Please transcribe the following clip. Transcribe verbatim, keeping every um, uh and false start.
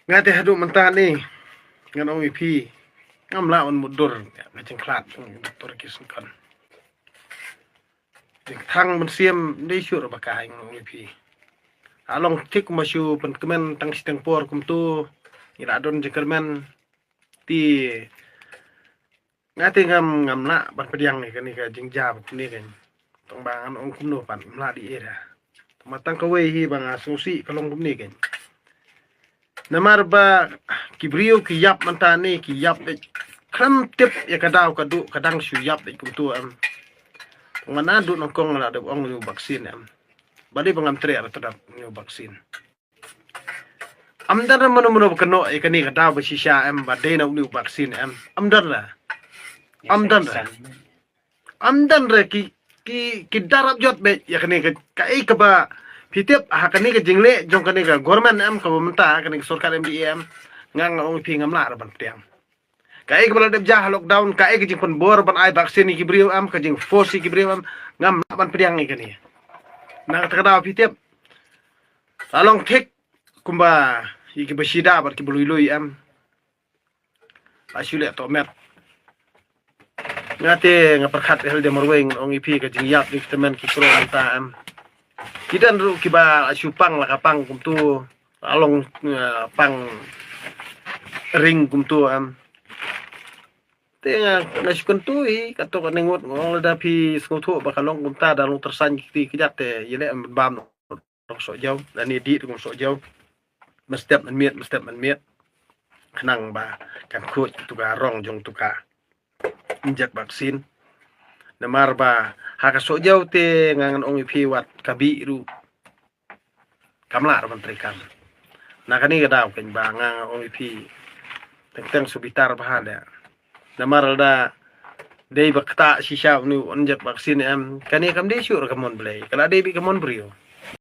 Nga te haduh mynta ni ngan ong ïa phi, ngam lah ban mutdur ïa ka jingkhlad jong Doctor Kirshenkhon. Jingthang mynsiem ym dei shuh ruh ba kai, ngan ong ïa phi. Ha long thik ma shu pynkmen tang shiteng por kumto, ngi la don jingkyrmen. Te nga te ngam, ngam lah ban pdiang ïa kane ka jingjia ba kumne kan. Tang ba ngan ong kumno pat, ngam lah dei ïa. Tang ba tang kawei hi ba nga sngewsih ka long kumne kan. Namar ba ki briew ki ïap mynta ni, ki ïap beit. Khlem tip ïa ka daw ka duh ka dang shu ïap beit kumto em. Tang ba naduh nyngkong la dep ong ïa u vaccine em. Balei ba ngam treh ruh te dap ïa u vaccine. Ym don re mano mano ba kynnoh ïa kane ka daw ba shisha em, ba dei na une u vaccine em. Ym don re. Ym don re. Ym don re, ki, ki, ki darap jot beit ïa kane ka, kaei kaba phi tip ha kane ka jingleh jong kane ka government em, kaba mynta kane ka sorkar M D A em. Nga, nga ong ïa phi, ngam lah re ban pdiang. Kaei kaba la dep jia ha lockdown, kaei ka jingpynbor ban ai vaccine ïa ki briew em, ka jingforce ïa ki briew em, ngam lah ban pdiang ïa kane. Na kata ka daw phi tip, la long thik kumba ïa kiba shida bad kiba lui lui em. La shu leh tohmet. Nga te nga pyrkhat ïa lade marwei, ngan ong ïa phi, ka jingïap jong ki tymmen ki kro mynta em. Ki don ruh kiba la shu pang, la ka pang kumto, la long, eh, pang ring kumto em. Te nga, nga shu kyntu hi, kato kane ngut nga ong, lada phi sngewthuh ba ka long kumta, da long tyrsan ki kti kjat, te ïaleh bam noh soh jew, lane dih ruh soh jew. Mynstep mynmiet, mynstep mynmiet. Khnang ba kan khuid tu ka rong jong tu ka injek vaccine. Namar ba ha ka soh jew te nga, ngan ong ïa phi, wat ka bih ruh kam lah ruh ban treikam. Na kane ka daw kan ba nga, ngan ong ïa phi, teng teng shu bitar bha leh. Namar lada dei ba ktah shisha une u injek vaccine em, kane kam dei shuh ruh ka mon Blei, ka la dei beit ka mon briew.